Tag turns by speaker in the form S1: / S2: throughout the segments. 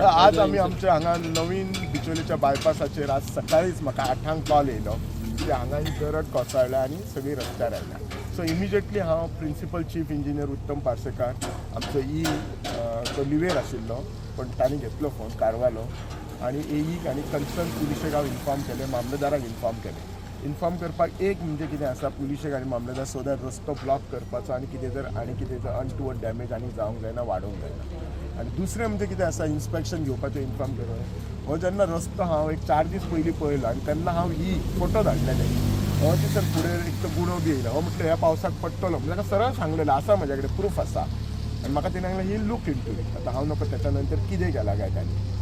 S1: आज आमी आमच्या हांगा नवीन बिचोलीच्या बायपासाचेर आज सकाळीच म्हाका 8 कॉल येयलो की हांगा ही दरड कोसळ्ळ्या आनी सगळी रस्त्यार आयल्या. सो इमिजिएटली हांव प्रिन्सिपल चीफ इंजिनियर उत्तम पार्सेकार, आमचो ई तो लिवेर आशिल्लो, पण तांणी घेतलो फोन कारवालो आनी एईक आनी कन्सर्न पुलिशेक हांव इन्फॉर्म केलें, मामलेदाराक इन्फॉर्म केलें. इन्फॉर्म करपाक एक म्हणजे कितें आसा, पुलिशेक आनी मामलेदार, सो that रस्तो ब्लॉक करपाचो आनी कितें जर आनी कितें जर अनटुवर्ड डॅमेज आनी जावंक जायना, वाडोवंक जायना. आनी दुसरें म्हणजे कितें आसा, इन्स्पेक्शन घेवपाचें इन्फॉर्म करप. हो जेन्ना रस्तो हांव एक 4 दीस पयलीं पळयलो आनी तेन्ना हांव ही फोटो धाडलेले. हो ती सर फुडें एक तर गुणो बी येयलो. हो म्हटलं ह्या पावसाक पडटलो म्हणजे ताका सरळ सांगलेलें आसा, म्हज्या कडेन प्रूफ आसा. आनी म्हाका तेणें सांगलें ही लूक इन टू it. आतां हांव नको त्याच्या नंतर कितें केलां काय तांणी.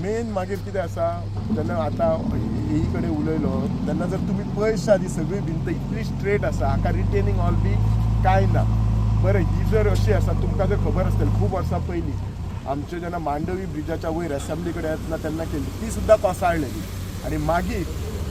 S1: मेन मागीर कितें आसा, जेन्ना आतां एई कडेन उलयलो तेन्ना जर तुमी पळयशात, ही सगळी भिंत इतली स्ट्रेट आसा, हाका रिटेनिंग वॉल बी कांय ना. बरें, ही जर अशी आसा, तुमकां जर खबर आसतली, खूब वर्सां पयलीं आमचे जेन्ना मांडवी ब्रिजाच्या वयर असेंब्ली कडेन येतना तेन्ना केल्ली, ती सुद्दां कोसळलेली. आनी मागीर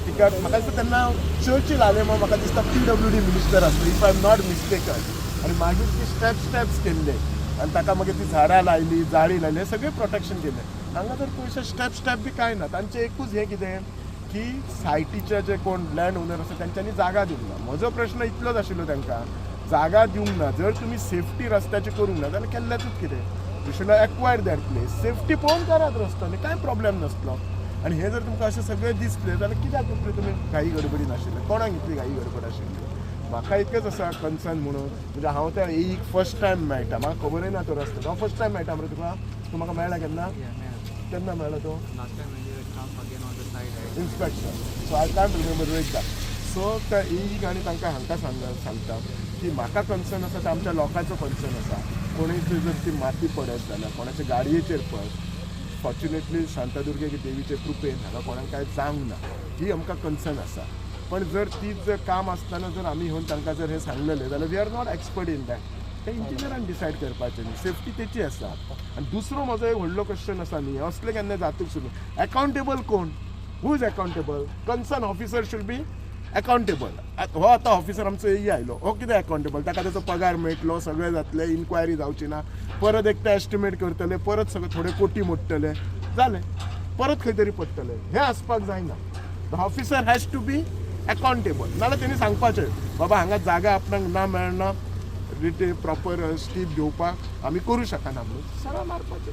S1: तिका म्हाका दिसता तेन्ना चर्चील आले मग म्हाका दिसता पीडब्ल्यूडी मिनिस्टर आसलो, if I am not mistaken. आनी मागीर ती स्टेप्स स्टेप्स केल्ले आनी ताका मागीर ती झाडां लायली, जाळी लायली, हें सगळें प्रोटेक्शन केलें. हांगा जर पयशे स्टेप स्टेप बी कांय ना. तांचें एकूच हें कितें की सायटीचे जे कोण लँड ओनर आसा तेंच्यांनी जागा दिवंक ना. म्हजो प्रश्न इतलोच आशिल्लो, तांकां जागा दिवंक ना, जर तुमी सेफ्टी रस्त्याची करूंक ना जाल्यार केल्ल्याचूच कितें? You should acquire that place, safety पळोवन करात रस्तो न्ही, कांय प्रॉब्लेम नासलो. आनी हे जर तुमकां अशें सगळें दिसलें जाल्यार कित्याक इतलें तुमी घाई गडबडीन आशिल्ले? कोणाक इतली घाई गडबड आशिल्ली? म्हाका इतकेंच आसा कन्सर्न म्हणून म्हणजे हांव त्या एक फर्स्ट टायम मेळटा, म्हाका खबरय ना तो रस्तो. हांव फर्स्ट टायम मेळटा मरे तुका. तूं म्हाका मेळ्ळा केन्ना? केन्ना मेळ्ळा तो?
S2: Last time when you had come again on the side, right?
S1: Inspection. So I can't remember एकदा. सो त्या एईक आनी तांकां हांकां सांगता की म्हाका कन्सर्न आसा ते आमच्या लोकांचो कन्सर्न आसा. कोणूय थंय जर ती माती पडत जाल्यार कोणाच्या गाडयेचेर पडत, फॉर्च्युनेटली शांतादुर्गे देवीचे कृपेन हांगा कोणाक कांय जावंक ना, ही आमकां कन्सर्न आसा. पण जर तीच जर काम आसतना जर आमी येवन तांकां जर हें सांगलेलें जाल्यार we are not expert in that. ते इंजिनियरान डिसायड करपाचें न्ही, सेफ्टी तेची आसा. आनी दुसरो म्हजो एक व्हडलो क्वेश्चन आसा न्ही, असलें केन्ना जातूक सुरू, अकाउंटेबल कोण? Who is accountable? Concern officer should be accountable. हो आतां ऑफिसर आमचो एई आयलो, हो कितें अकाउंटेबल? ताका ताचो पगार मेळटलो, सगळें जातलें, इन्क्वायरी जावची ना. परत एक ते एस्टिमेट करतले, परत सगळे थोडे कोटी मोडटले, जालें, परत खंय तरी पडटले. हें आसपाक जायना. The officer has to be accountable. नाजाल्यार तेणी सांगपाचें, बाबा हांगा जागा आपणाक ना मेळना रिटे प्रॉपर स्टीप घेवपाक, आमी करूं शकना म्हणून सरळ मारपाचें.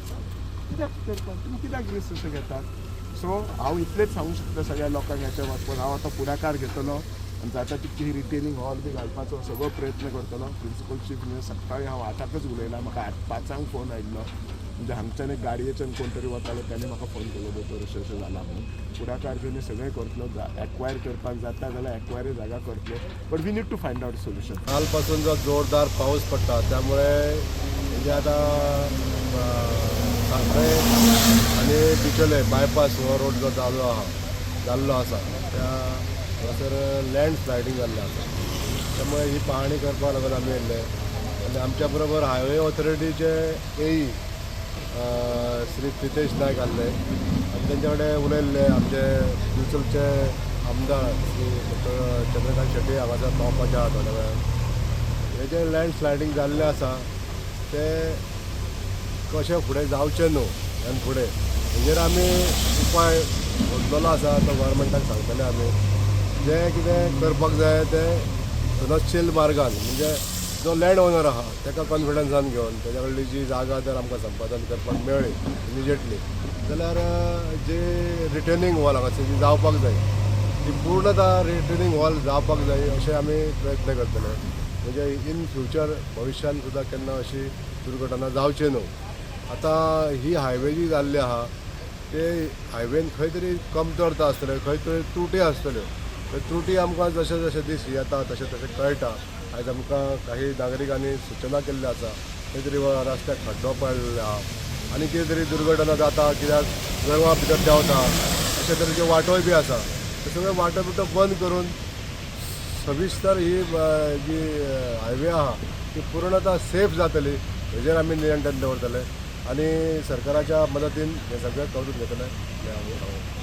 S1: कित्याक करपाक तुमी कित्याक रिस्क अशें घेतात? सो हांव इतलेंच सांगूंक शकता सगळ्या लोकांक ह्याच्या मार्फत, हांव आतां फुडाकार घेतलो आनी जाता तितकी रिटेनिंग वॉल बी घालपाचो सगळो प्रयत्न करतलो. प्रिन्सिपल चीफ इंजिनियर सकाळी हांव 8 कच उलयलां. म्हाका 8:05 फोन आयिल्लो, म्हणजे हांगच्यान एक गाडयेच्यान कोण तरी वतालो, त्याने म्हाका फोन केलो, दोतोर अशें अशें जालां म्हणून. फुडाकार घेवन सगळें करतलो. एक्वायर करपाक जाता जाल्यार एक्वायर जागा करतलो, but we need to find out solution.
S3: कालपासून जो जोरदार पाऊस पडटा, त्यामुळे म्हणजे आता सांखळे आनी बिचोले बायपास हो रोड जो चालू आहा, जाल्लो आसा, त्या हांगासर लँड स्लायडींग जाल्लें आसा. त्यामुळे ही पाहणी करपाक लागून आमी येयल्ले आनी आमच्या बरोबर हायवे ऑथॉरिटीचे एई श्री प्रितेश नायक आसले आनी तेंच्या कडेन उलयल्ले. आमचे दिवचलचे आमदार श्री डॉक्टर चंद्रकांत शेट्टी हांगासर पावपाचे आहा थोड्या वेळान. हे जे लँड स्लायडींग जाल्लें आसा ते कशें फुडें जावचें न्हू ह्यान फुडें, हेजेर आमी उपाय सोदलेलो आसा, तो गव्हर्मेंटाक सांगतले आमी. जें कितें करपाक जाय तें सदनशील मार्गान, म्हणजे जो लँड ओनर आहा ताका कॉन्फिडन्सान घेवन तेज्या कडली जी जागा जर आमकां संपादन करपाक मेळ्ळी इमिजिएटली जाल्यार जी रिटेनिंग वॉल हांगासर जी जावपाक जाय ती पूर्णता रिटेनिंग वॉल जावपाक जाय अशें आमी प्रयत्न करतले. म्हणजे इन फ्युचर भविश्यान सुद्दां केन्ना अशी दुर्घटना जावची न्हू. आतां ही हायवे जी जाल्ली आहा, ते हायवेन खंय तरी कमतरता आसतल्यो, खंय तरी त्रुटी आसतल्यो. त्यो त्रुटी आमकां जशे जशे दीस येता तशें तशें कळटा. आयज आमकां काही नागरिकांनी सुचना केल्ल्यो आसा, खंय तरी रस्त्याक खड्डो पडलेलो आहा आनी कितें तरी दुर्घटना जाता, कित्याक गोरवां भितर देंवता, अशे तरेच्यो वाटोय बी आसा. त्यो सगळ्यो वाटो बिटो बंद करून सविस्तर ही जी हायवे आहा ती पूर्णता सेफ जातली हेजेर आमी नियंत्रण दवरतले आनी सरकाराच्या मदतीन हें सगळें करून घेतले हें आमी.